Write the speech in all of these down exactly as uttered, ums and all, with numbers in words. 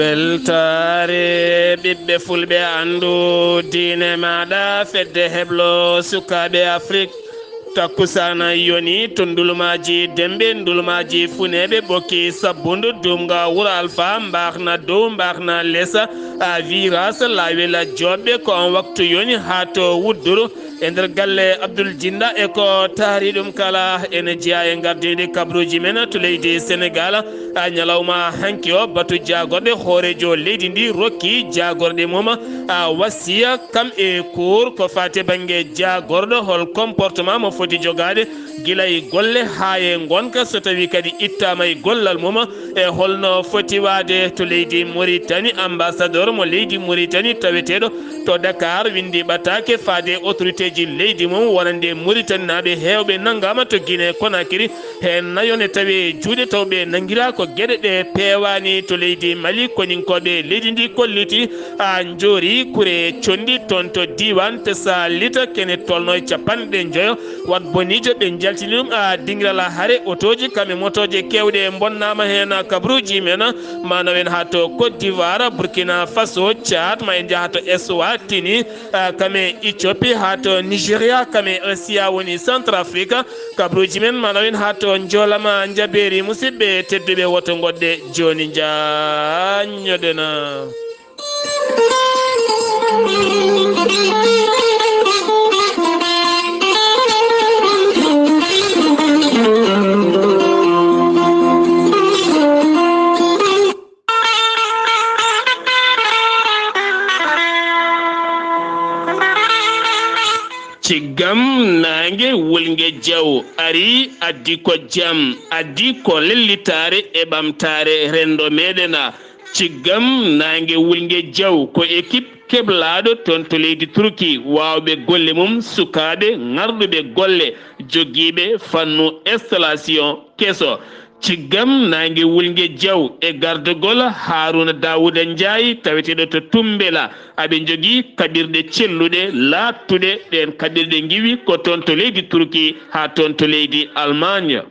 Weltaare ɓiɓɓe fulɓe, anndu diine maaɗa, fedde heblo sukaaɓe Afrik. Takkusaana yoni to ndulumaaji Demɓe, ndulumaaji Funeeɓe, Ɓokki, Sabbundu, Duumga, Wuro Alfa, Mbaaxna Dow, Mbaaxna Les, a Viras, Laawel Jooɓɓe. Ko on waktu yoni haa to Wudduru. E nder galle Abdul Jinda e ko taari ɗum kala, ene jeyaa e ngardiiɗi kabaruuji men to leydi Senegaal. A ñalawma hanki o, batu jaagorɗe, hooreejo leydi ndi rokki jaagorɗe mum a wasiya kam e kuur ko faati bannge jaagorɗo, hol comportement mo foti jogaade gila e golle haa e ngonka, so tawii kadi ittaama e gollal mum, e holno foti waade to leydi Mauritanie. Ambassadeur mo leydi Mauritanie taweteeɗo to Dakar winndi ɓataake faade autoritéji leydi mum, wonande Mauritanienaaɓe heewɓe nanngaama to Guinée Conakry. Heen nayo ne tawi e juuɗe, taw ɓe nanngiraa ko geɗe ɗe peewaani to leydi Mali. Koninkooɓe leydi ndi kolliti a njoori kure conndi toon to diiwaan Tessalita, kene tolno e capanɗe njoyo. Wat boniijo ɓe njaltini ɗum a dingiral a hare otooji kam e motooje keewɗe mbonnaama heen kabaruuji men. Ma nawen haa to Côte d'Ivoire, Burkina Faso, Tchad, ma en njaha to Eswatini, a, kam e Éthiopie, haa to Nigeria, kam e Asia woni Centrafrique. Kabaruuji men ma nawen haa to Njoolama Njabeeri. Musidɓe tedduɓe, woto ngoɗɗe jooni njaanñoɗen. Ciggam naange wulnge jaw ari, addi ko jam, addi ko lellitaare e ɓamtaare renndo meɗen. Ciggam naange wulnge jaw ko équipe keblaaɗo toon to leydi Turki, waawɓe golle mum, sukaaɓe ŋarɗuɓe golle, jogiiɓe fannu installation keso. Ciggam naange wulnge jaw e gardagol Haruna Dawuda Njaay, taweteeɗo to Tumbela. Aɓe njogii kaɓirɗe celluɗe, laaɓtuɗe. Ɗeen kaɓirɗe ngiwi ko toon to leydi Turki haa toon to leydi Allemagne.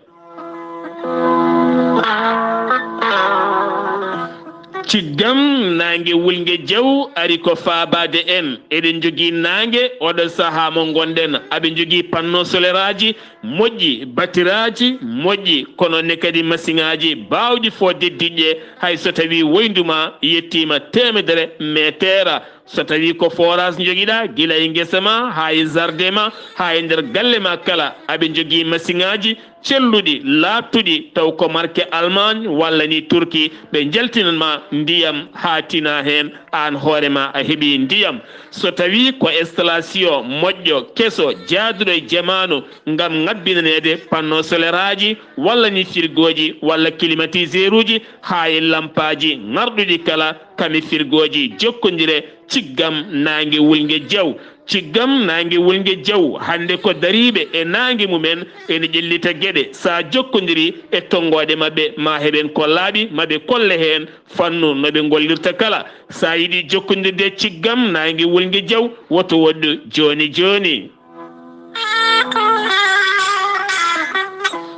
Ciggam naange wulnge jaw ari ko faabaade en. Eɗen njogii naange oɗo sahaa mo ngonɗen. Aɓe njogii panneau solaire aji moƴƴi, batiraaji moƴƴi, kono ne kadi masiŋaaji baawɗi fodde diƴƴe, hay so tawii woyndu ma yettiima teemedere meeteera. So tawii ko forage njogiɗaa, gila e ngesa ma, haa e jardin ma, haa e nder galle ma kala, aɓe njogii masiŋaaji celluɗi, laaɓtuɗi, taw ko marque Allemagne walla ni Turki, ɓe njaltinan ma ndiyam haa tina heen, aan hoore ma a heɓii ndiyam. So tawii ko installation moƴƴo, keso, jaaduɗo e jamaanu ngam ŋabbinaneede panneau solaire aji, walla ni firgooji, walla climatiseur uji, haa e lampaaji ŋarɗuɗi kala, kame firgooji jokkondire, ciggam naange wulnge jaw. Ciggam naange wulnge jaw, hannde ko dariiɓe e naange mumen ene ƴellita geɗe. So a jokkondiri e tonngooɗe maɓɓe, ma heɓen ko laaɓi, ma ɓe kolle heen fannu no ɓe ngollirta kala. So a yiɗi jokkondirde e ciggam naange wulnge jaw, woto woɗɗu jooni jooni.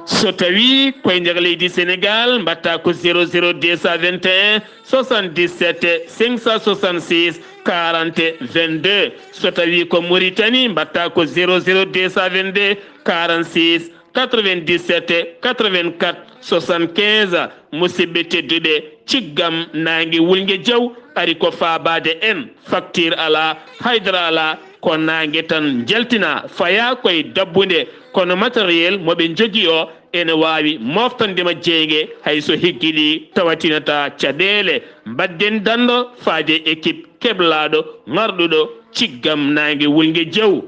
So tawii koye nder leydi Senegaal, mbaɗta ko zéro zéro deux cent vingt et un soixante-dix-sept cinq cent soixante-six quarante vingt-deux. So tawii ko Mauritanie, mbaɗta ko zéro zéro deux cent vingt-deux quarante-six quatre-vingt-dix-sept quatre-vingt-quatre soixante-quinze. Musidɓe tedduɓe, ciggam naange wulnge jaw ari ko faabaade en. Facture alaa, haydara alaa, ko naange tan njaltina, fayaa koye dabbunde, kono matériel mo ɓe njogii o ene waawi moftande ma jeynge, hay so higgiɗi tawatinataa caɗeele. Mbaɗden danndo faade équipe keblaaɗo, ŋarɗuɗo ciggam naange wulnge jaw.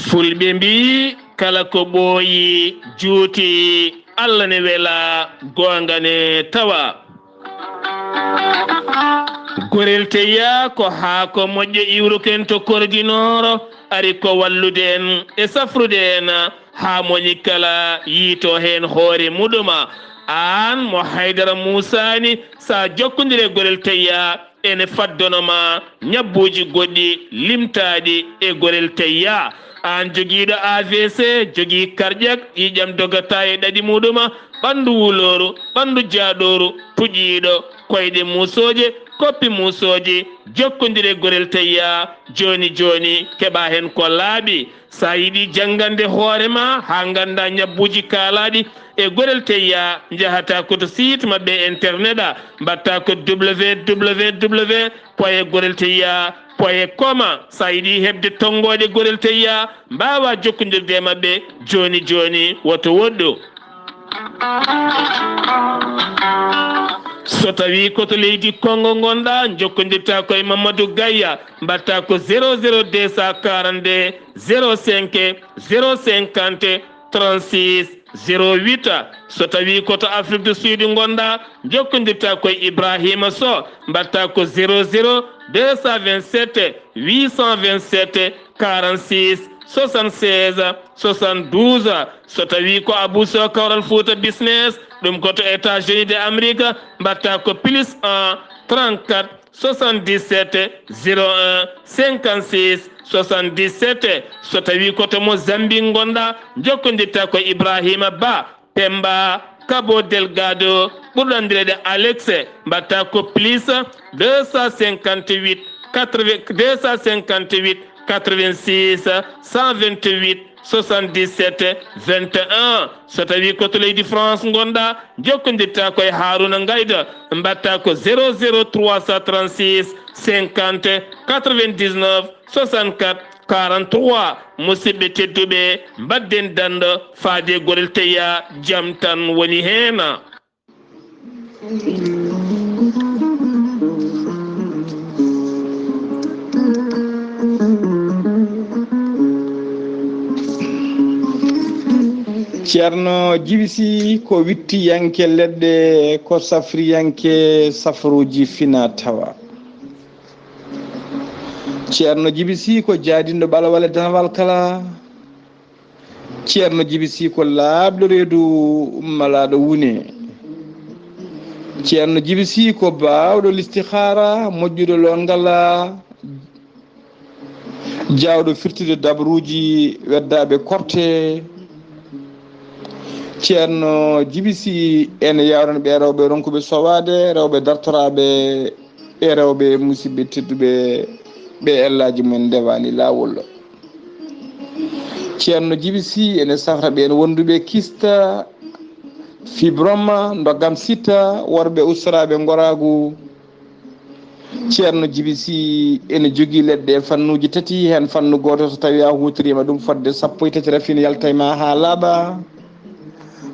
Fulɓe mbii, kala ko ɓooyi juuti, Allah ne wela, goonga ne tawa. Gorel teya ko haako moƴƴo iwruken to Kordinooro, ari ko wallude en e safrude en, haa moni kala yiito heen hoore muɗuma. Aan mo Haydara Muusaani, so a jokkondire e Gorel Teyya, ene faddono ma ñabbuuji goɗɗi limtaaɗi e Gorel Teyya. Aan jogiiɗo A V C, jogii karƴak, ƴiiƴam dogata e ɗaɗi muɗuma, ɓanndu wulooru, ɓanndu jaaɗooru, puƴiiɗo, koyɗe muusooje, koppi muusooje, jokkondire Gorel Teyya, jooni jooni, keɓa heen ko laaɓi. So a yiɗi janngande hoore ma haa ngannda ñabbuuji kaalaaɗi e Gorel Teyya, njahata ko to site maɓɓe internet a, mbaɗta ko W W W point gorel teyya point com. So a yiɗi heɓde tonngooɗe Gorel Teyya, mbaawa jokkondirde e maɓɓe jooni jooni, woto woɗɗu. So tawi ko to leydi Kongo ngonɗa, jokkondirta ko e Mamadou Gaya, mbaɗta ko zéro zéro deux cent quarante-deux zéro cinq zéro cinquante trente-six zéro huit. So tawi ko to Afrique du Sud ngonɗa, jokkondirta ko e Ibrahima Sow, mbaɗta ko zéro zéro deux cent vingt-sept huit cent vingt-sept quarante-six soixante-seize soixante-douze. So tawi ko Abou Sow Kawral Fouta Business, ɗum ko to États-Unis de Amérique, mbaɗta ko plus un trente-quatre soixante-dix-sept zéro un cinquante-six soixante-dix-sept. So tawi ko to Mozambique ngonɗa, jokkondirta ko Ibrahima Ba, Pemba, Cabo Delgado, ɓurɗo anndireede Alex, mbaɗta ko plus deux cent cinquante-huit quatre-vingts, deux cent cinquante-huit quatre-vingt-six cent vingt-huit soixante-dix-sept vingt et un. So tawi ko to leydi France ngonɗa, jokkondirta ko e Haruna Ngayda, mbaɗta ko zéro zéro trois cent trente-six cinquante quatre-vingt-dix-neuf soixante-quatre quarante-trois. Musidɓe tedduɓe, mbaɗden danda faade Gorel Teyya, jam tan woni heen. Ceerno Jibi Sih ko wittiyanke leɗɗe, ko safriyanke safruuji fina tawa. Ceerno Jibi Sih ko jaadinɗo ɓalawal e danawal kala. Ceerno Jibi Sih ko laaɓɗo reedu, malaaɗo wune. Ceerno Jibi Sih ko baawɗo listihaara, moƴƴuɗo loongal, jaawɗo firtude dabruuji weddaaɓe korte. Ceerno Jibi Sih ene yaawrana ɓee rewɓe ronkuɓe sowaade, rewɓe dartoraaɓe, e rewɓe musidɓe tedduɓe, ɓe ellaaji mumen ndewaani laawol. Ceerno Jibi Sih ene safra ɓeen wonduɓe kista, fibroma, ndoggam sitta, worɓe ustoraaɓe ngoraagu. Ceerno Jibi Sih ene jogii leɗɗe e fannuuji tati, heen fannu gooto so tawii a huutoriima ɗum fodde sappo e tati, rafin yalta e ma haa laaɓa.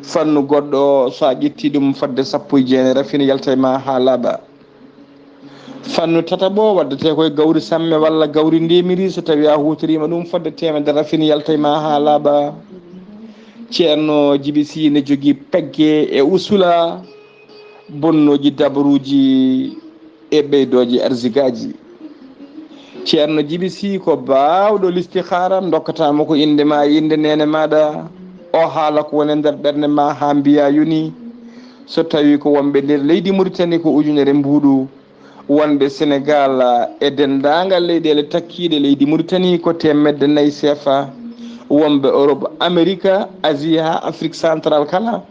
Fannu goɗɗo, so a ƴettii ɗum fodde sappo e jeenayi, rafin yalta e ma haa laaɓa. Fannu tataɓo waddetee ko e gawri samme walla gawri ndemiri, so tawii a huutoriima ɗum fodde teemedere, rafin yalta e ma haa laaɓa. Ceerno Jibi Sih ne jogii pegge e usula, bonnooji dabaruuji e ɓeydooje arsigaaji. Ceerno Jibi Sih ko baawɗo listihaara, ndokkataa mo ko innde ma e innde neene maaɗa. O haala ko woni e nder ɓernde ma haa mbiyaa yoni. So tawii ko wonɓe nder leydi Muritani ko ujunere mbuuɗu, wonɓe Senegaal e denndaangal leyɗeele takkiiɗe leydi Muritani ko teemedde nayi seefa, wonɓe Europe, Amerika, Asie haa Afrik Santral kala,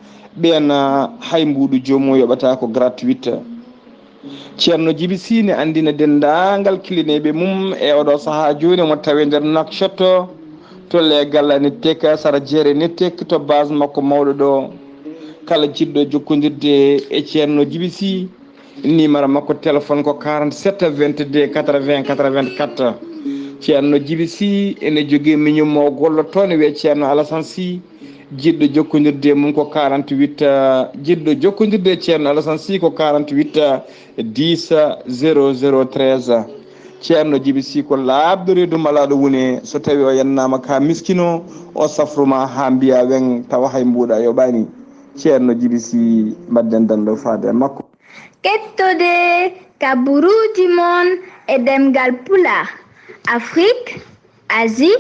ɓeen hay mbuuɗu joomum yoɓataa ko gratuit. Ceerno Jibi Sih ne anndina denndaangal kilineeɓe mum e oɗo sahaa jooni omo tawee nder Nouakchott, to leegal Nettek, sara jeere Nettek, to base makko mawɗo ɗo. Kala jiɗɗo jokkondirde e Ceerno Jibi Sih, numéro makko téléphone ko quarante-sept vingt-deux quatre-vingts quatre-vingt-quatre. Ceerno Jibi Sih ene jogii miñum mo gollotoo ne wiyee Ceerno Alasan Sih. Jiɗɗo jokkondirde e mum ko quarante-huit, eh, jiɗɗo jokkondirde e Ceerno Alasan Sih ko quarante-huit, eh, dix, eh, zéro zéro treize. Ceerno Jibi Sih ko laaɓɗo reedu malaaɗo wune, so tawii o yennaama ka miskino, o safru ma haa mbiyaa weŋ, tawa hay mbuuɗa yoɓaani. Ceerno Jibi Sih, mbaɗden dando faade e makko. Kettode kaburuuji mon e ɗemngal Pulaar, Afrik, Asie,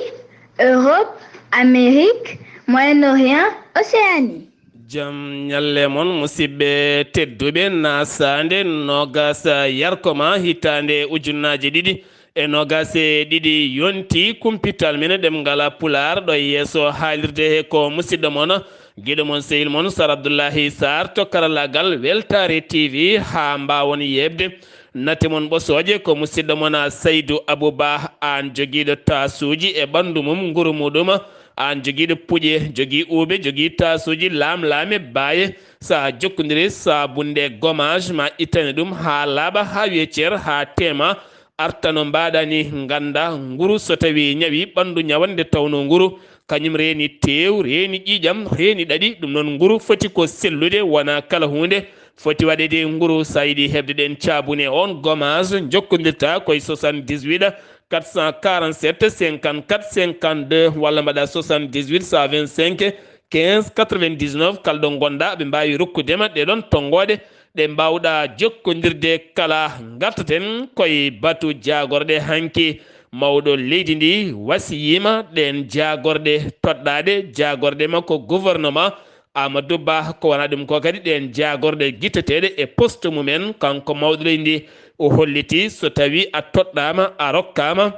Europe, Amérique, Moyen-Orient, Océanie. Jam ñalle mon musidɓe tedduɓe, nasaande nogas yarkoma hitaande ujunnaaji ɗiɗi e nogas e ɗiɗi yonti. Kumpital men ɗemngal Pulaar ɗo yeeso haalirde he ko musidɗo mon giɗo mon sehil mon Sar Abdullahi Sar to karallagal Weltaare T V haa mbaawon yeeɓde. Nate mon ɓosooje ko musidɗo mon Saydu Abu Ba, aan jogiiɗo taasuuji e ɓanndu mum nguru muɗum, aan jogiiɗo puƴe, jogii uube, jogii taasuuji laamlaame baaye. So a jokkondiri saabunde gommage ma ittane ɗum haa laaɓa haa wiye ceer haa teema arta no mbaaɗa ni. Ngannda nguru so tawii ñawi ɓanndu ñawan nde tawnoo nguru kañum reeni teew, reeni ƴiiƴam, reeni ɗaɗi. Ɗum noon nguru foti ko sellude, wonaa kala huunde foti waɗeede nguru. So a yiɗi heɓde ɗeen caabune, oon gommage njokkondirta ko e soixante-dix-huit quatre cent quarante-sept cinquante-quatre cinquante-deux walla mbaɗa soixante-dix-huit cent vingt-cinq quinze quatre-vingt-dix-neuf. Kala ɗo ngonɗa ɓe mbaawi rokkude ma ɗee ɗoon tonngooɗe ɗe mbaawɗa jokkondirde kala. Ngartaten ko e batu jaagorɗe hanki. Mawɗo leydi ndi wasiyiima ɗeen jaagorɗe toɗɗaaɗe jaagorɗe makko gouvernement Amadou Ba. Ko wonaa ɗum ko kadi ɗeen jaagorɗe gitteteeɗe e poste mum en, kanko mawɗo leydi ndi o holliti so tawii a toɗɗaama a rokkaama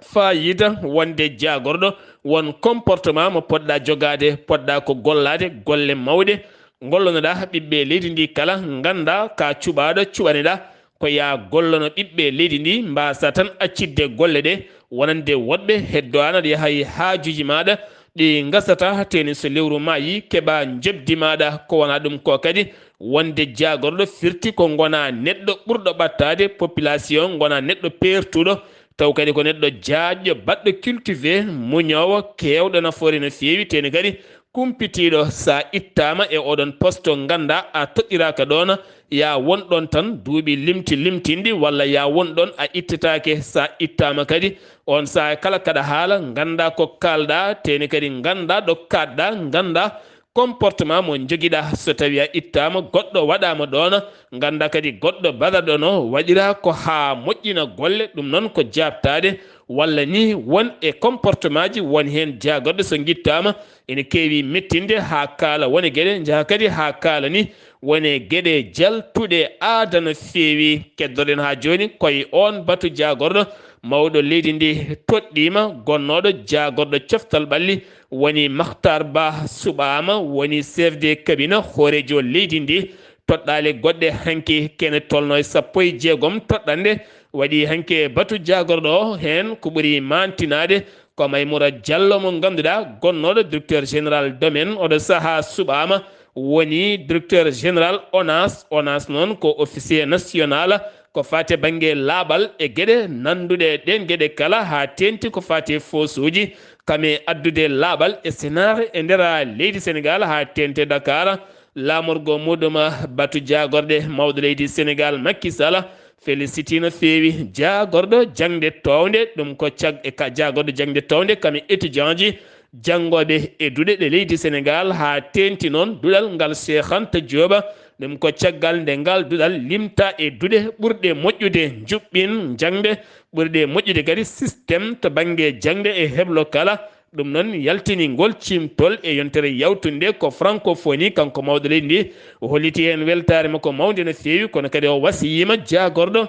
faayiida wonde jaagorɗo, won comportement mo poɗɗa jogaade, poɗɗa ko gollaade golle mawɗe, ngollonoɗa ɓiɓɓe leydi ndi kala, ngannda ka cuɓaaɗo cuɓaneɗa, ko ya gollono ɓiɓɓe leydi ndi, mbasa tan accitde golle ɗe wonande woɗɓe, heddo an aɗa yaha e haajuuji maaɗa ɗi ngasata, teeni so lewru maayi keɓa njoɓdi maaɗa. Ko wonaa ɗum ko kadi wonde jaagorɗo firti ko ngona neɗɗo ɓurɗo ɓattaade population, ngona neɗɗo peertuɗo, taw kadi ko neɗɗo jaajɗo baɗɗo cultivé, muñoowo, keewɗo nafoore no feewi, teeni kadi kumpitiiɗo. So a ittaama e ooɗoon poste ngannda a toɗɗiraaka ɗoon, ya won ɗoon tan duuɓi limti limtinɗi walla ya won ɗoon a ittetaake. So a ittaama kadi oon sahaa kala kaɗa haala ngannda ko kaalɗa, teeni kadi ngannda ɗo kaaɗɗa, ngannda comportement mo njogiɗa. So tawi a ittama goɗɗo waɗama ɗon, ganda kadi goɗɗo baɗaɗo no waɗira ko ha moƴƴina golle, ɗum noon ko jabtade. Walla ni won e comportement ji won hen jagorɗe so gittama ene keewi mettinde ha kaala wone geɗe, jaha kadi ha kaala ni wone geɗe jaltuɗe aada no feewi. Keddoɗen ha joni koye on batu jagorɗo mawɗo leydi ndi toɗɗima, gonnoɗo jagorɗo coftal ɓalli, woni Makhtar Ba suɓaama, woni chef de cabinet hooreejo leydi ndi. Toɗɗaale goɗɗe hanki kene tolno e sappo e jeegom toɗɗanɗe waɗi hanki e batu jaagorɗo o. Heen ko ɓuri maantinaade ko Maimoura Diallo mo ngannduɗaa gonnooɗo directeur général domaine oɗo sahaa suɓaama, woni directeur général onas. Onas noon ko officier national ko faati e bannge laaɓal e geɗe nannduɗe ɗeen geɗe kala, haa teeŋti ko faati e foosuuji, kam e addude laaɓal e senaare e nder leydi Senegaal, haa teeŋti e Dakar. Laamorgo muuɗum batu jaagorɗe mawɗo leydi Senegaal, Macky Sall, feliciti no feewi jaagorɗo jaŋde toownde, ɗum ko cag-, e ka-, jaagorɗo jaŋde toownde kam e étudiant ji, janngooɓe e duɗe ɗe leydi Senegaal, haa teeŋti noon duɗal ngal Cheikh Anta Diop. Ɗum ko caggal nde ngal duɗal limta e duɗe ɓurɗe moƴƴude njuɓɓin jaŋde, ɓurɗe moƴƴude kadi système to bannge jaŋde e heblo kala. Ɗum noon yaltini ngol ciimtol e yontere yawtunde ko Francophonie, kanko mawɗo leydi ndi. O holliti heen weltaare makko mawnde no feewi, kono kadi o wasiyima jaagorɗo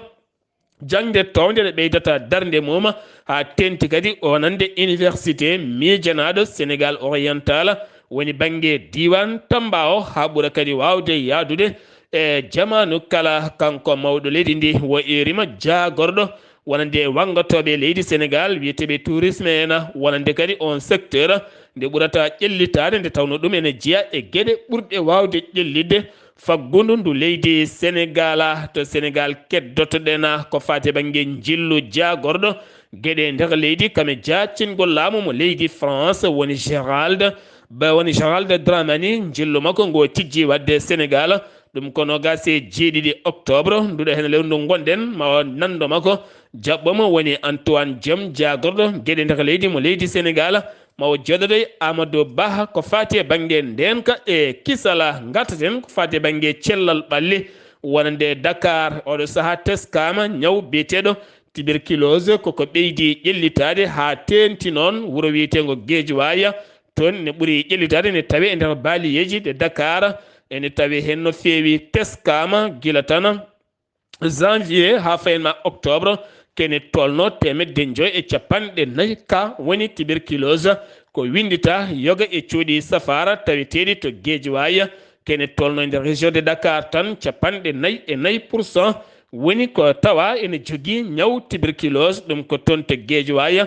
jaŋde toownde nde ɓeydata darnde mum, haa teeŋti kadi o nande université miijanaaɗo Sénégal Oriental, woni bannge diiwaan Tamba o, haa ɓura kadi waawde yahdude e jamaanu kala. Kanko mawɗo leydi ndi o eerima jaagorɗo wonande wanngotooɓe leydi Senegaal, wiyeteeɓe tourisme en, wonande kadi on secteur nde ɓurata ƴellitaade, nde tawnoo ɗum ene jeyaa e geɗe ɓurɗe waawde ƴellitde faggundu ndu leydi Senegaal. To Senegaal keddotoɗen ko faati e bannge njillu jaagorɗo geɗe nder leydi, kam e jaacingol laamu mo leydi France, woni Gérald Ba, woni Gérald Dramani. Njillu makko ngo tijji waɗde Senegaal, ɗum ko noogaas e jeeɗiɗi octobre, nduɗo heen lewru ndu ngonɗen, ma o nanndo makko jaɓɓo mo woni Antoine Diome, jaagorɗo geɗe nder leydi mo leydi Senegaal. Ma o jooɗodo e Amadou Ba ko faati e bannge ndeenka e kisala. Ngartaten ko faati e bannge cellal ɓalli wonande Dakar. Oɗo sahaa teskaama ñaw biyeteeɗo Tuberculose koko ɓeydi ƴellitaade haa teeŋti noon wuro wiyeteengo Geejuwaaya. Toon ne ɓuri ƴellitaade, ne tawee e nder baaliyeeji ɗe Dakar. Ene tawee heen no feewi, teskaama gila tan janvier haa fayin ma octobre, kene tolno teemedde joy e capanɗe nayi ka woni tuberculose ko winndita yoga e cuuɗi safaara taweteeɗi to Geejuwaay. Kene tolno e nder région de Dakar tan, capanɗe nayi e nayi pour cent woni ko tawa ene jogii ñaw tuberculose, ɗum ko toon to Geejuwaay,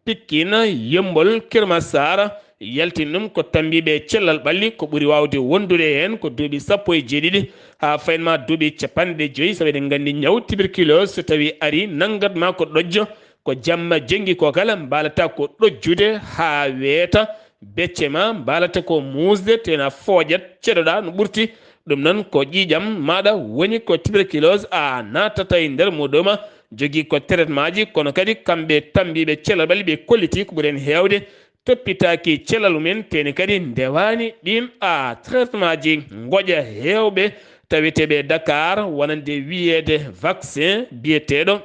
Pikine, Yemmbol, Kër Massar. Yaltin ɗum ko tammbiiɓe cellal ɓalli ko ɓuri waawde wondude heen ko duuɓi sappo e jeeɗiɗi haa fayin ma duuɓi capanɗe joy, sabu eɗen nganndi ñaw tuberculose so tawii arii nanngat ma ko ɗojjo, ko jamma jenngi ko kala mbaalata ko ɗojjude haa weeta, becce ma mbaalata ko muusde, tena fooƴat, ceɗoɗa no ɓurti. Ɗum noon ko ƴiiƴam maaɗa woni ko tuberculose, a naatata e nder muɗum, jogii ko traitement ji, kono kadi kamɓe tammbiiɓe cellal ɓalli ɓe kolliti ko ɓuri heen heewde toppitaaki cellal mumen, teni kadi ndewaani ɗiin a traitement ji. Ngoƴa heewɓe taweteeɓe Dakar wonande wiyeede vaccin biyeteeɗo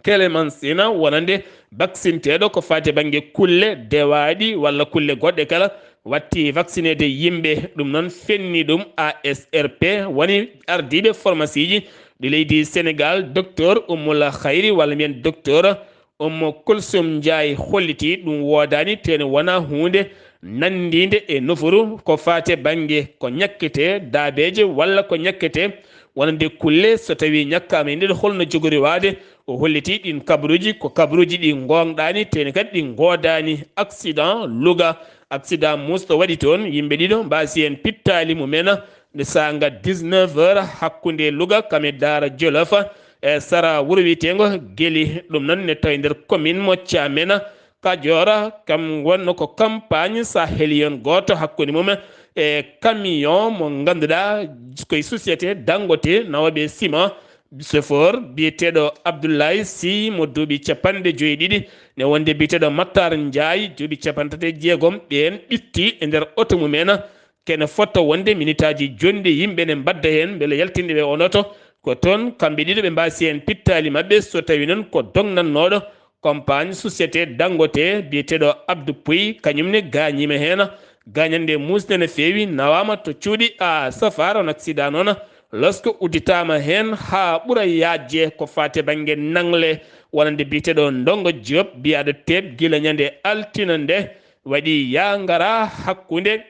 Clémenceau, wonande baksinteeɗo ko faati bannge kulle dewaaɗi walla kulle goɗɗe kala, watti vaccineede yimɓe. Ɗum noon fenni ɗum A S R P, woni ardiiɓe pharmacie ji ɗi leydi Sénégal, docteur Oumoul Khayri walla mbiyen docteur Ummu Kulsum Njaay holliti ɗum woodaani, tene wona huunde nanndiinde e nofuru ko faate bannge ko ñakketee daabeeje walla ko ñakketee wonande kulle. So tawii ñakkaama e ndeen, holno jogori waade? O holliti ɗiin kabaruuji ko kabaruuji ɗi ngoongɗaani, tene kadi ɗi ngoodaani. Accident Louga, accident muusɗo waɗi toon, yimɓe ɗiɗo mbaasi heen pittaali mumen nde saanga dix-neuf heures hakkunde Louga kam e Daara Jolof, e sara wuro wiyeteengo Geli. Ɗum noon ne tawi nder commune mo Thiamène, Kajoor, kam wonno ko campagne Sahelion gooto hakkunde mum e camion mo ngannduɗaa koye société Dangote nawooɓe ciment. Chauffeur biyeteeɗo Abdoulaye Sy mo duuɓi capanɗe joyi ɗiɗi, ne wonde biyeteeɗo Matar Ndiaye duuɓi capanɗe tati e jeegom, ɓeen ɓitti e nder oto mumen. Kene fota wonde minitaaji jonɗi, yimɓe ne mbadda heen mbele yaltinde ɓe on oto. Ko toon kamɓe ɗiɗo ɓe mbaasi heen pittaali maɓɓe, so tawi noon ko dognannooɗo campagne société Dangote biyeteeɗo Abdou Pouy, kañum ne gaañiima heen. Gaañannde muusde no feewi, nawaama to cuuɗi a safara on accident noon. Losko udditaama heen haa ɓura yaajde ko faate bannge nangle, wonande biyeteeɗo Ndongo Diop, biyaaɗo Teep, gila ñande altine nde waɗi yaa ngara hakkunde,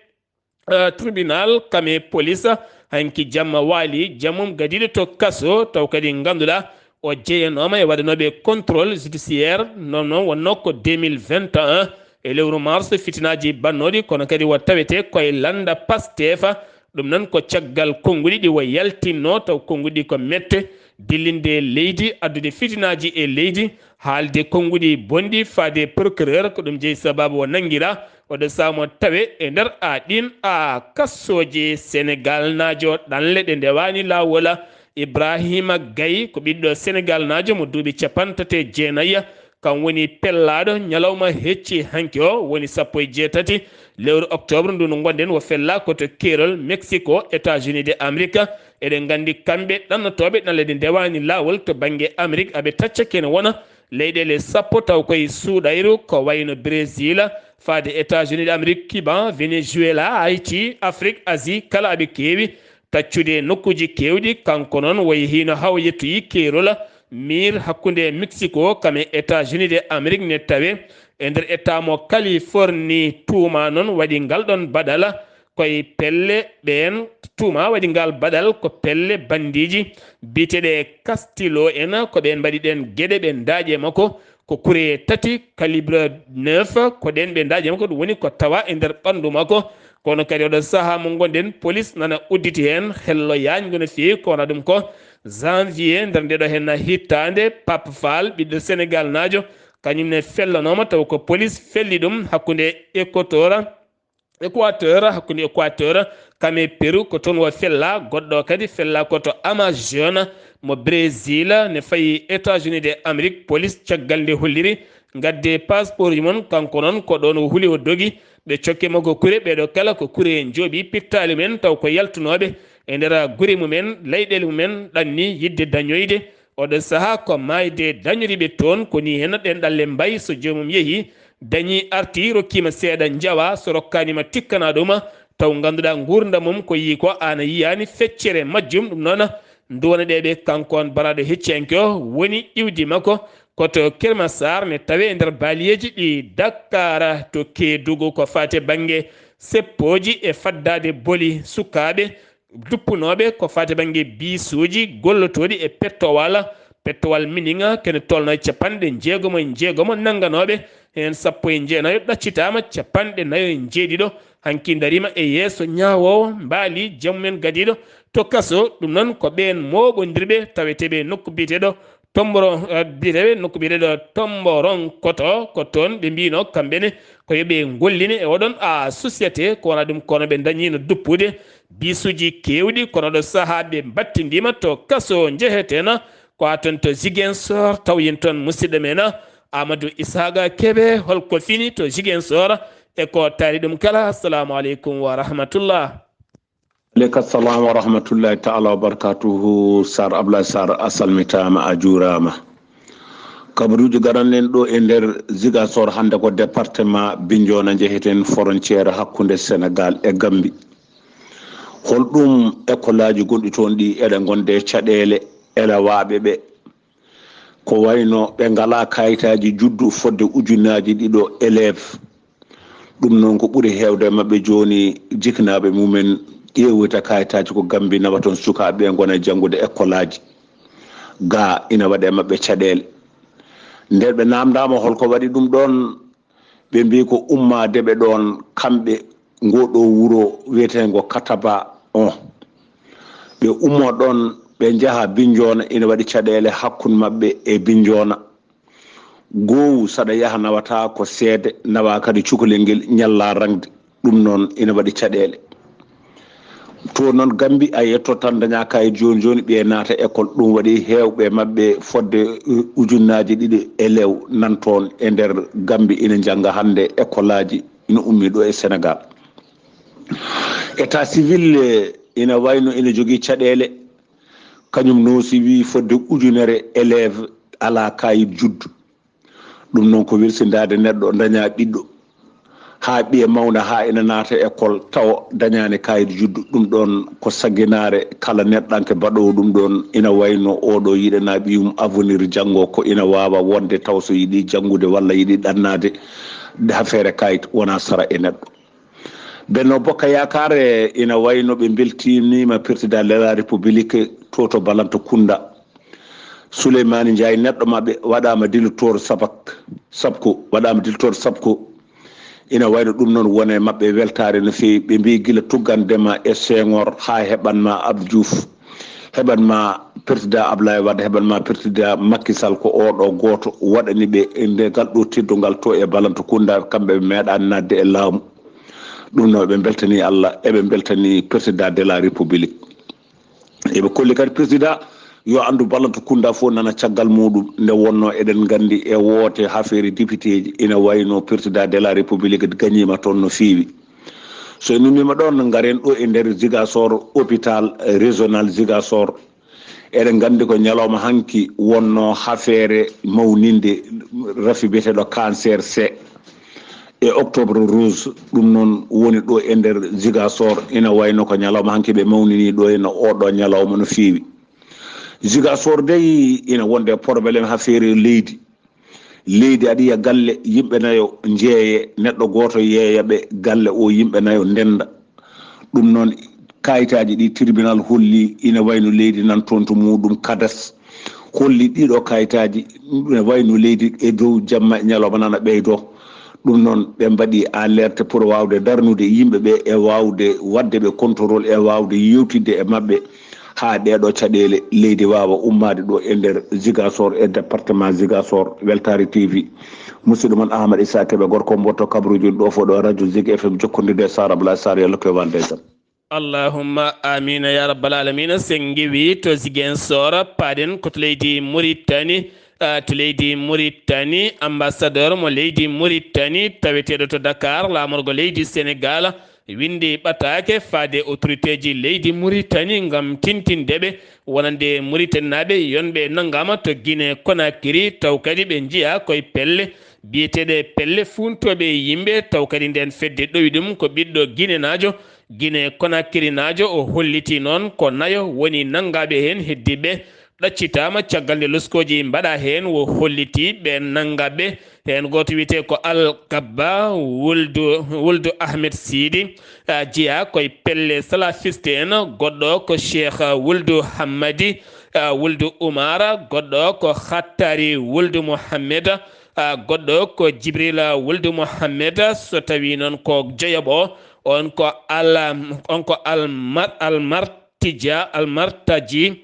eh, tribunal kam e police. Hanki jamma waali, jamum gadiiɗo to kaso, taw kadi ngannduɗaa o jeyanooma e waɗanooɓe contrôle judiciaire, noon noon wonnoo ko deux mille vingt et un, e lewru mars, fitinaaji bannooɗi, kono kadi o tawetee koye lannda Pastef. Ɗum noon ko caggal konnguɗi ɗi o yaltinnoo, taw konnguɗi ko mette, dillinde leydi, addude fitinaaji e leydi, haalde konnguɗi bonɗi faade procureur, ko ɗum jeyi sababu o nanngiraa. Oɗo sahaa mo tawe e nder a ɗiin a kassooje. Senegaalnaajo ɗanle ɗe ndewaani laawol, Ibrahima Gaye, ko ɓiɗɗo Senegaalnaajo mo duuɓi capanɗe tati e jeenayi. Kam woni pellaaɗo ñalawma hecci hanki o, woni sappo e jeetati lewru octobre ndu no ngonɗen, o fellaa ko to keerol Mexico, États-Unis de Amérique. Eɗen nganndi kamɓe ɗannotooɓe ɗanle ɗe ndewaani laawol to bannge Amérique, aɓe taccake ne wona leyɗeele sappo taw koye suuɗayru, ko wayno Brésil, faade États-Unis de Amérique, Cuba, Venezuela, Haïti, Afrique, Asie, kala aɓe keewi taccude e nokkuuji keewɗi. Kanko noon, o yehiino haa o yettoyi keerol miir hakkunde Mexico kam e États-Unis de Amérique, ne tawe e nder État mo Californie. Tuuma noon waɗi ngal ɗoon baɗal koye pelle ɓeen, tuuma waɗi ngal baɗal ko pelle banndiiji biyeteeɗe Castillo en, ko ɓeen mbaɗi ɗeen geɗe, ɓe ndaaƴe makko ko kure tati calibre neuf, ko ɗeen ɓe ndaaƴe makko, ɗum woni ko tawa e nder ɓanndu makko. Kono kadi oɗo sahaa mo ngonɗen, police nana udditi heen hello yaañngo no feewi, ko wona ɗum ko janvier nder ndeɗo heen hittaande. Pape Fall, ɓiɗɗo Senegaalnaajo, kañum ne fellanooma, taw ko police felli ɗum hakkunde Équateur, Équateur, hakkunde Équateur kam e Pérou, ko toon o fella. Goɗɗo kadi fella ko to Amazone mo Brésil, ne fayi États-Unis de Amérique. Police, caggal nde holliri ngadde passeport ji mon, kanko noon ko ɗoon o huli, o dogi. Ɓe cokke mo ko kure, ɓeeɗo kala ko kure njooɓi pittaali mumen, taw ko yaltunooɓe e nder gure mumen, leyɗeele mumen ɗanni yiɗde dañoyde Oɗo sahaa ko maayde dañori ɓe toon, ko nii heen ɗeen ɗalle mbayi, so joomum yehii, dañii, artii, rokkiima seeɗa njawa, so rokkaani ma tikkana ɗum, taw ngannduɗaa nguurndam mum ko yii ko aan a yiyaani feccere majjum. Ɗum noon, nduwanaɗee ɓe kanko on baraaɗo hecciyanke o, woni iwdi makko ko to Kër Massar, ne tawee e nder baaliyeeji ɗi Dakar. To Keedugu ko faati e bannge seppooji e faddaade boli sukaaɓe duppunooɓe ko faati e bannge biisuuji gollotooɗi e pettowal, pettowal miniŋa, kene tolno e capanɗe jeegomo e jeegomo nannganooɓe, heen sappo e jeenayo ɗaccitaama, capanɗe nayo e jeeɗiɗo hanki ndariima e yeeso ñaawoowo mbaali jammumen gadiiɗo to kaso. Ɗum noon ko ɓeen mooɓondirɓe taweteeɓe nokku biyeteeɗo Tomboro, eh, biyeteeɓe nokku biyeteeɗo Tomboronkoto, ko toon ɓe mbiino kamɓe ne ko yo ɓe ngollini e oɗon a société, ko wona ɗum kono ɓe dañiino duppude biisuuji keewɗi, kono ɗo sahaa ɓe mbattindiima to kaso njeheteena ko haa toon to Ziguinchor, taw yen toon musidɗo men Amadou Ishaqa Kebe, holko fini to Ziguinchor e ko taari ɗum kala. Assalamu aleykum wa rahmatullah. Aleyka salam wa rahmatullahi taala wa barakatuhu. Sar Ablaye Sar, a salmitaama, a juuraama. Kabaruuji garanɗen ɗo e nder Ziguinchor hannde ko département Bignona, njeheten frontière hakkunde Sénégal e Gambie. Holɗum école aji gonɗi toon ɗi eɗe ngonde caɗeele elewaaɓe ɓe? Ko wayno ɓe ngalaa kayitaaji juddu fodde ujunnaaji ɗiɗo élève. Ɗum noon ko ɓuri heewde e maɓɓe jooni, jiknaaɓe mumen ƴeewita kayitaaji ko Gambie nawa toon sukaaɓe ɓe ngona e janngude école aji. Gaa ina waɗa e maɓɓe caɗeele. Nden ɓe naamndaama holko waɗi ɗum ɗoon, ɓe mbii ko ummaade ɓe ɗoon kamɓe ngoo ɗoo wuro wiyeteengo Kataba on. Ɓe ummoo ɗoon, ɓe njaha Binnjoona, ina waɗi caɗeele hakkunde maɓɓe e Binnjoona. Goowu saɗa yaha nawataa ko seede, nawaa kadi cukalel ngel ñallaa raŋde. Ɗum noon ina waɗi caɗeele. To noon Gambi a yetto tan dañaa kayit jooni jooni, ɓiye naata école. Ɗum waɗi heewɓe maɓɓe fodde, uh, ujunnaaji ɗiɗi élève nan toon e nder Gambi ina njannga hannde école aji ina ummii ɗo e Sénégal. État civil, eh, ina wayno ina jogii caɗeele, kañum noosi wii fodde ujunere élève alaa kayit juddu. Ɗum noon ko welsindaade neɗɗo daña ɓiɗɗo, haa ɓiye mawna, haa ina naata école, tawa dañaani kayit juddu. Ɗum ɗoon ko sagginaare kala neɗɗanke baɗoowo ɗum ɗoon, ina wayno oɗo yiɗana ɓiyum avenir janngo, ko ina waawa wonde taw so yiɗi janngude walla yiɗi ɗannaade, affaire kayit wona sara e neɗɗo. Benno Bokk Yaakaar e ina wayno ɓe mbeltiniima Président de la République to, to Balanto Kunda. Souleymane Ndiaye, neɗɗo maɓɓe, waɗaama directeur sabak, sabko, waɗaama directeur sabko. Ina wayno ɗum noon wone maɓɓe weltaare no feewi. Ɓe mbii gila tuggandema e Senghor haa heɓanma Abdou Diouf, heɓanma Président Ablaye Wade, heɓanma Président Macky Sall, ko oɗo gooto waɗani ɓe nde ngal ɗo teddungal to e Balanto Kunda, kamɓe ɓe meeɗaani naatde e laamu. Ɗum noon ɓe mbeltanii Allah, eɓe mbeltanii Président de la République. Eɓe kolli kadi Président yo anndu Balanto Kunda fof nana caggal muɗum. Nde wonno eɗen nganndi e woote affaire député ji, ina wayno Président de la République gañiima toon no feewi. So en ummiima ɗoon, ngaren ɗo e nder Ziguinchor, hôpital régional Ziguinchor. Eɗen nganndi ko ñalawma hanki wonno affaire mawninde rafi biyeteeɗo cancer C e octobre rouge. Ɗum noon woni ɗo e nder Ziguinchor, ina wayno ko ñalawma hanki ɓe mawnini ɗo e no oɗo ñalawma no feewi. Ziguinchor dey ina wonde problème affaire leydi. Leydi aɗa yiya galle yimɓe nayo njeeye, neɗɗo gooto yeeya ɓe, galle o yimɓe nayo ndennda. Ɗum noon kayitaaji ɗi tribunal holli ina wayno leydi nan toon to muɗum kadas. Holli ɗiɗo kayitaaji ina wayno leydi e dow jamma e ñalawma nana ɓeydo. Ɗum noon ɓe mbaɗi alerte pour waawde darnude yimɓe ɓe e waawde waɗde ɓe contrôle e waawde yewtidde e maɓɓe. Haa ɗeeɗo caɗeele leydi waawa ummaade ɗo e nder Ziguinchor e département Ziguinchor. Weltaare T V, musidɗo mon Ahmad Issa Kebe, gorko mboto kabaruuji ɗo fof ɗo radio Zik F M, jokkondirde e Sara Abdoulaye Sarr, yo Allah ko e walde e jam. Allahumma amina ya rabbal alamina. Sen ngewi to Ziguinchor, paɗen ko to leydi Mauritanie, ah, to leydi Mauritanie, ambassadeur mo leydi Mauritanie taweteeɗo to Dakar, laamorgo leydi Sénégal, winndi ɓataake faade autorité ji leydi Muritani ngam tintinde ɓe, wonande Muritaninaaɓe yonɓe nanngaama to Guinée Conakry, taw kadi ɓe njiyaa koye pelle biyeteeɗe pelle fuuntooɓe yimɓe, taw kadi ndeen fedde ɗowi ɗum ko ɓiɗɗo Guinenaajo, Guinée Conakrinaajo. O hollitii noon ko nayo woni nanngaaɓe heen, heddiiɓe ɗaccitaama caggal nde loskooji mbaɗaa heen. O hollitii ɓeen nanngaaɓe heen, gooto wiyetee ko Al Gabba wuldu, wuldu Ahmed Sidi, ah, jeyaa koye pelle salafiste en, goɗɗo ko Cheikh wuldu Hammadi, ah, wuldu Umara, goɗɗo ko Khattari wuldu Mohammed, ah, goɗɗo ko Jibril wuldu Mohammed, so tawii noon ko joyaɓo, on ko Al, on ko Al Mar-, Al Martija, Al Martaji,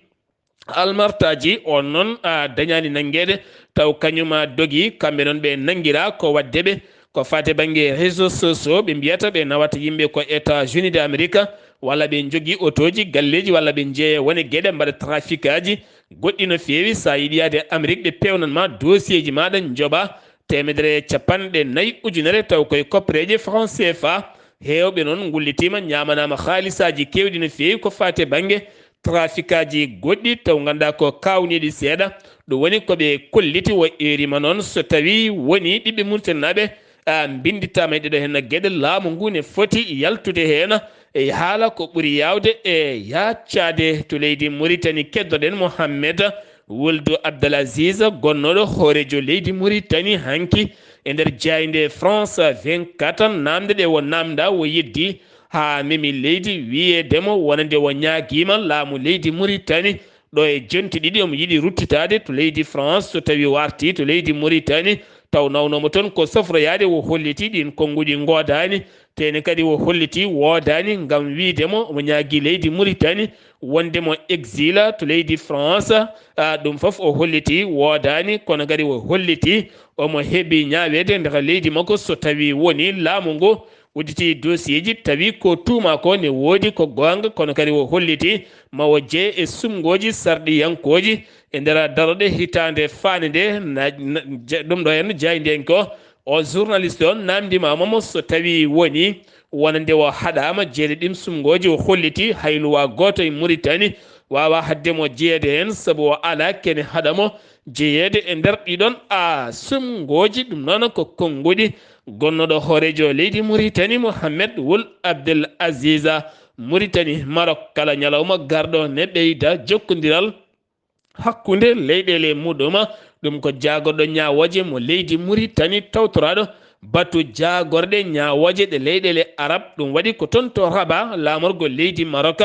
Al Martaji, on noon, ah, dañaani nanngeede, taw kañum, ah, dogi. Kamɓe noon ɓe nanngiraa ko waɗde ɓe, ko faati bannge réseaux sociaux, ɓe mbiyata ɓe nawata yimɓe ko États-Unis de Amérique, walla ɓe njogii otooji, galleeji, walla ɓe njeeya wone geɗe, mbaɗa trafic aji goɗɗi no feewi. So a yiɗi yahde Amérique, ɓe peewnan ma dossier ji maaɗa, njoɓa teemedere e capanɗe nayi ujunere, taw koye koppereeje franc C F A. Heewɓe noon ngullitiima, ñaamanaama haalisaaji keewɗi no feewi ko faati e bannge trafikaaji goɗɗi, taw nganndaa ko kaawniiɗi seeɗa. Ɗum woni ko ɓe kolliti. O eeriima noon so tawii woni ɓiɓɓe Muritaninaaɓe, a, mbinndittaama e ɗeɗo heen geɗe, laamu ngu ne foti yaltude heen e haala ko ɓuri yaawde e yaaccaade to leydi Muritani. Keddoɗen Mohammed wuldu Abdel Aziz, gonnooɗo hooreejo leydi Muritani hanki e nder jaaynde France vingt-quatre. Naamnde ɗe o naamndaa, o yeddi haa memi leydi, wiyeede mo wonande o ñaagiima laamu leydi Muritani ɗo e jonte ɗiɗi, omo yiɗi ruttitaade to leydi France, so tawii o artii to leydi Muritani, taw nawnooma toon ko sofroyaade. O hollitii ɗiin konnguɗi ngoodaani, tee ne kadi o hollitii woodaani ngam wiyde mo omo ñaagii leydi Muritani wonde mo exil to leydi France. A, ɗum fof o hollitii woodaani, kono kadi o hollitii omo heɓi ñaaweede nder leydi makko so tawii woni laamu ngu udditii dossier ji, tawi ko tuuma ko ne woodi ko goonga, kono kadi o hollitii ma o jeye e sumngooji sarɗiyankooji e nder darorɗe hitaande faande nde. Na, na, ja-, ɗum ɗo henna jaayndiyanke o, o journaliste on naamndiima mo so tawii woni wonande o haɗaama jeyde ɗiin sumngooji. O hollitii hay luwaa gooto e Muritani waawaa haɗde mo jeyeede heen, sabu o alaa kene haɗa mo jeyeede e nder ɗiɗon, a, sumngooji. Ɗum noon ko konnguɗi gonnooɗo hooreejo leydi Muritani, Mohamed Wul Abdel Aziza. Muritani, Marok, kala ñalawma garɗo ne ɓeyda jokkondiral hakkunde leyɗeele muɗum. Ɗum ko jaagorɗo ñaawooje mo leydi Muritani, tawtoraaɗo batu jaagorɗe ñaawooje ɗe leyɗeele Arab. Ɗum waɗi ko toon to Rabat, laamorgo leydi Marok.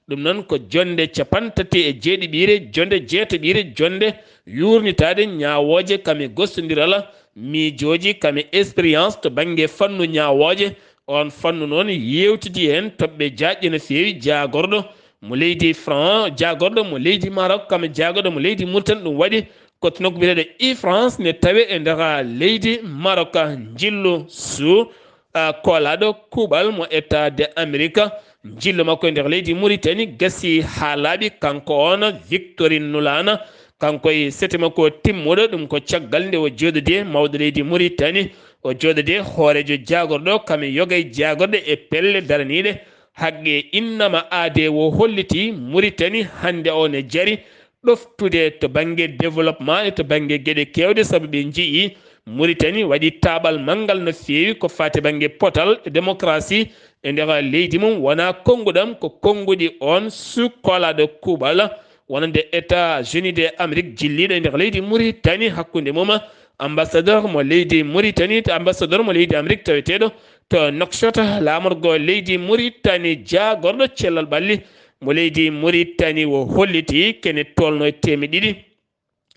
Ɗum noon ko jonnde capantati e jeeɗiɓiire, jonnde jeetaɓiire, jonnde yuurnitaade ñaawooje kam e gostondiral miijooji kam e expérience to bannge fannu ñaawooje. Oon fannu noon yeewtidii heen toɓɓe jaajɗe no feewi, jaagorɗo mo leydi Fran-, jaagorɗo mo leydi Maroc, kam e jaagorɗo mo leydi Mauritanie. Ɗum waɗi ko to nokku biyeteeɗo Ifrance ne tawee e nder leydi Maroc. Njillu su, a, koolaaɗo kuuɓal mo État de Amérique, njillu makko e nder leydi Mauritanie gasii haa laaɓi. Kanko oon, Victorine Nulana, kanko e sete makko timmuɗo, ɗum ko caggal nde o jooɗodii e mawɗo leydi Mauritanie, o jooɗodii e hooreejo jaagorɗo, kam e yoga e jaagorɗe e pelle daraniiɗe haqqe innama aadee. O hollitii Mauritanie hannde o ne jari ɗoftude to bannge développement e to bannge geɗe keewɗe, sabu ɓe njiyii Mauritanie waɗi taaɓal manngal no feewi ko faati bannge potal e démocratie e nder leydi mum. Wonaa konnguɗam, ko konnguɗi oon su koolaaɗo kuuɓal wonande États-Unis de Amérique jilliiɗo e nder leydi Mauritanie, hakkunde mum ambassadeur mo leydi Mauritanie, to ambassadeur mo leydi Amérique taweteeɗo to Nouakchott, laamorgo leydi Mauritanie, jaagorɗo cellal ɓalli mo leydi Mauritanie. O hollitii kene tolno e teemeɗɗe ɗiɗi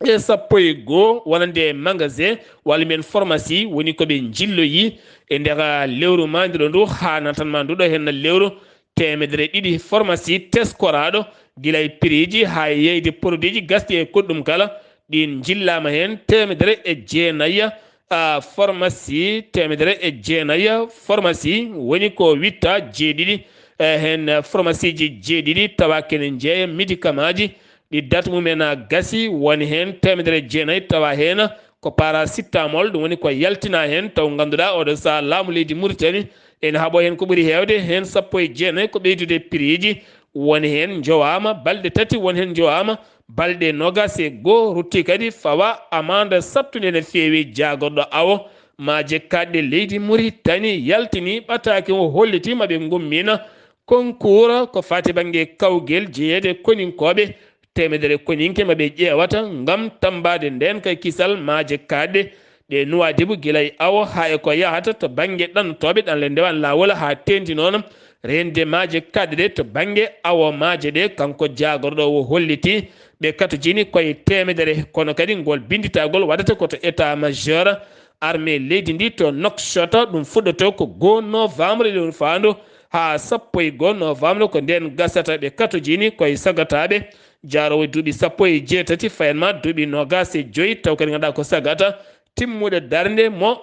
e sappo e goo wonande magasin walla mbiyen pharmacie woni ko ɓe njilloyi e nder lewru maanduɗo ndu haa natan ma nduɗo henna lewru teemedere ɗiɗi pharmacie teskoraaɗo gila e prix ji haa e yeyde produit ji gasɗi e goɗɗum kala. Ɗin njillaama heen teemedere e jeenayi, a, pharmacie, teemedere e jeenayi pharmacie woni ko witta jeeɗiɗi, e, heen pharmacie ji jeeɗiɗi tawa kene njeeya médicament ji ɗi date mumen a gasi, woni heen teemedere e jeenayi tawa heen ko paracétamol, ɗum woni ko yaltina heen, taw ngannduɗaa oɗo sahaa laamu leydi Mauritanie Ene haɓo heen ko ɓuri heewde heen sappo e jeenayi ko ɓeydude piriiji. Won heen njowaama balɗe tati, won heen njowaama balɗe noogaas e goo, rutti kadi fawa amande sattunde no feewi. Jaagorɗo awo maaje kaaɗɗe leydi Muritani yaltini ɓataake o, hollitii ma ɓe ngummina concours ko faati bannge kawgel jeyeede koninkooɓe. Teemedere koninke ma ɓe ƴeewata ngam tammbaade ndeen kay kisal maaje kaaɗɗe ɗe Nuwaadibu gila e awo haa e ko yahata to bannge ɗannotooɓe ɗanle ndewan laawol haa teeŋti noon reende maaje kaaɗɗe ɗe to bannge awo maaje ɗe. Kanko jaagorɗo o hollitii ɓe katojini koye teemedere, kono kadi ngol binnditagol waɗata ko to état majeur armée leydi ndi to Nouakchott. Ɗum fuɗɗoto ko goo novembre lewru faandu haa sappo e goo novembre, ko ndeen gasata. Ɓe katojini koye sagataaɓe jaaroowo duuɓi sappo e jeetati, fayanma duuɓi noogaas e joy, taw kadi ngannduɗaa ko sagata timmuɗo darnde mo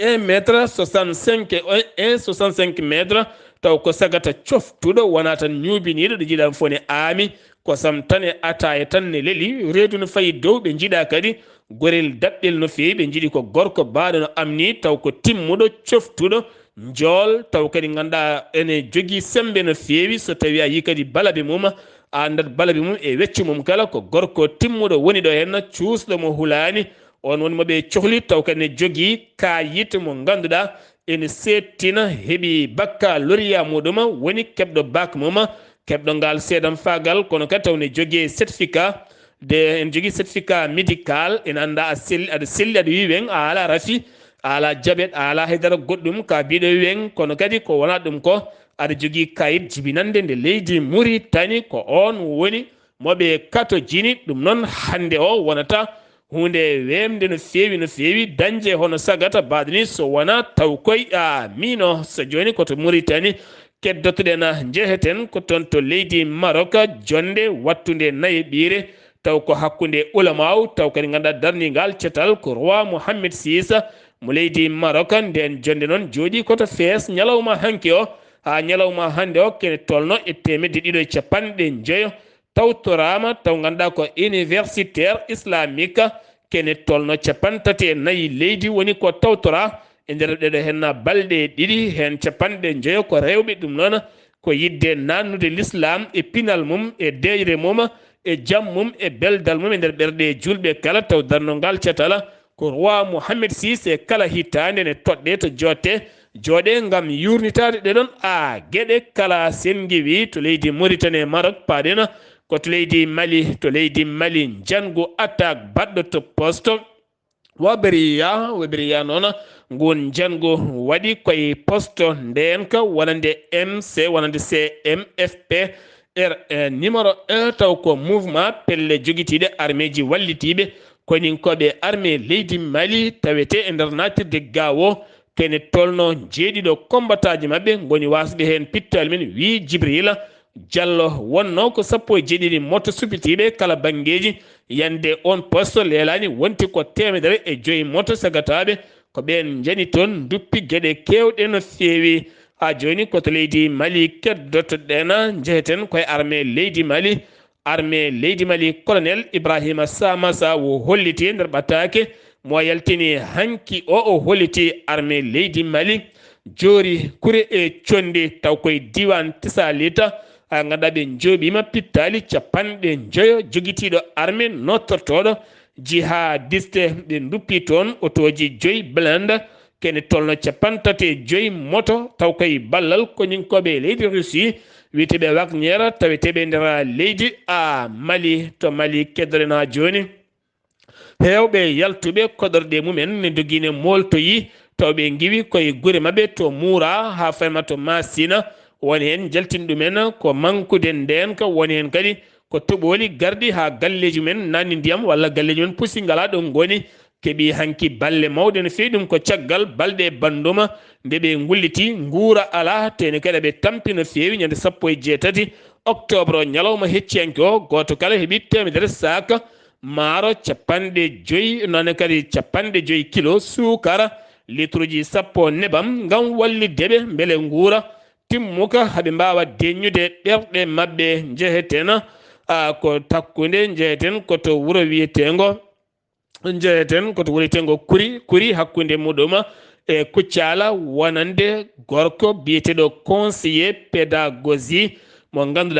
un mètre soixante-cinq, un soixante-cinq mètre, taw ko sagata coftuɗo, wonaa tan ñuubiniiɗo, ɗo jiiɗa fof ne aami, kosam tan e ataaya tan ne leli, reedu no fayi dow, ɓe njiɗa kadi gorel daɓɓel no feewi, ɓe njiɗi ko gorko baaɗo no amni, taw ko timmuɗo, coftuɗo, njool, taw kadi ngannduɗaa ene jogii semmbe no feewi, so tawii a yii kadi balabe mum, a anndat balabe mum e weccu mum kala, ko gorko timmuɗo woni ɗo henna, cuusɗo mo hulaani, on woni mo ɓe cohli, taw kadi ne jogii kaayit mo ngannduɗaa ene seettina, heɓi baccalauréat muɗum, woni keɓɗo bac mum, keɓɗo ngal seedam faagal, kono kadi taw ne jogii certificat de, ene jogii certificat médical, ene annda a sel-, aɗa selli, aɗa wi weŋ, a alaa rafi, a alaa jabet, a alaa haydara goɗɗum, ka biɗo weŋ, kono kadi ko wonaa ɗum ko, aɗa jogii kayit jibinande nde leydi Muritani, ko on woni mo ɓe katojini. Ɗum noon hannde o wonata huunde weemde no feewi, no feewi, dañde hono sagata baaɗo ni, so wonaa taw koy a miino. So jooni ko to Muritani keddotoɗen, njeheten ko toon to leydi Marok, jonnde wattunde nayeɓiire, taw ko hakkunde ulamaaw, taw kadi ngannduɗaa darningal cetal ko roi Mohammed six mo leydi Marok. Ndeen jonnde noon jooɗii ko to Fees ñalawma hanki o, haa ñalawma hannde o, kene tolno e teemedde ɗiɗo e capanɗe njoyo tawtoraama, taw ngannduɗaa ko universitaire islamique, kene tolno capanɗe tati e nayi leydi woni ko tawtoraa e nder ɗeɗo henna balɗe ɗiɗi, heen capanɗe njoyo ko rewɓe. Ɗum noon ko yiɗde naatnude l'islam e pinal mum, e deeƴre mum, e jam mum, e beldal mum e nder ɓerɗe julɓe kala, taw darnongal catala ko roi Mohammed six e kala hitaande ne toɗɗe to jooɗte jooɗe ngam yuurnitaade ɗeɗon a geɗe kala. Sen ngiwi to leydi Mauritanie e Maroc, paaɗen ko to leydi Mali, to leydi Mali, njanngu attaque baɗɗo to poste Waberiya, Waberiya noon, ngun njanngu waɗi koye poste ndeenka wonande M C, wonande C M F P R, eh, numéro un, taw ko mouvement pelle jogitiiɗe armeeji wallitiiɓe koninkooɓe armée leydi Mali, tawetee e nder naatirde Gao, kene tolno jeeɗiɗo kombataaji maɓɓe ngoni waasde heen pittaali men, wii Jibrila Jallo. Wonnoo ko sappo e jeeɗiɗi moto suppitiiɓe kala banngeeji, yande on poste leelaani wonti ko teemedere e joyi moto sagataaɓe, ko ɓeen njani toon nduppi geɗe keewɗe no feewi. Haa jooni ko to leydi Mali keddotoɗen, njeheten koye armée leydi Mali. Armée leydi Mali, colonel Ibrahima Samassa wo holliti e nder ɓataake mo yaltini hanki o, o holliti armée leydi Mali joori kure e conndi, taw koye diiwaan Tisalita, a ngannduɗaa ɓe njooɓiima pittaali capanɗe njoyo, jogitiiɗo armée nottortooɗo jihadiste, ɓe nduppi toon otooji joyi blindé, kene tolno capanɗe tati e joyi moto, taw koye ballal koninkooɓe leydi Russie, wiyeteeɓe Wagner, taweteeɓe nder leydi a Mali. To Mali keddoɗen haa jooni. Heewɓe yaltuɓe koɗorɗe mumen ne dogii ne mooltoyi, taw ɓe ngiwi koye gure maɓɓe to Muura haa fayma to Masina. Woni heen jaltin ɗumen ko mankude ndeenka, woni heen kadi ko toɓooli garɗi haa galleeji mumen naanni ndiyam walla galleeji mumen pusi ngalaa ɗo ngoni. Keɓi hanki balle mawɗe no feewi, ɗum ko caggal balɗe bannduma nde ɓe ngulliti nguura alaa, teeni kadi ɓe tampi no feewi ñande sappo e jeetati octobre o, ñalawma hecciyanke o, gooto kala heɓi teemedere saaka maaro, capanɗe joyi, noone kadi capanɗe joyi kilo suukara, litruji sappo nebam, ngam wallitde ɓe mbele nguura timmuka, haɓe mbaawa deññude ɓerɗe maɓɓe. Njeheten, a, ko takkunde, njeheten ko to wuro wiyeteengo, njeheten ko to wuro wiyeteengo Kuri, Kuri hakkunde muɗum e Kuccala wonande gorko biyeteɗo conseiller pédagogie mo ganduɗa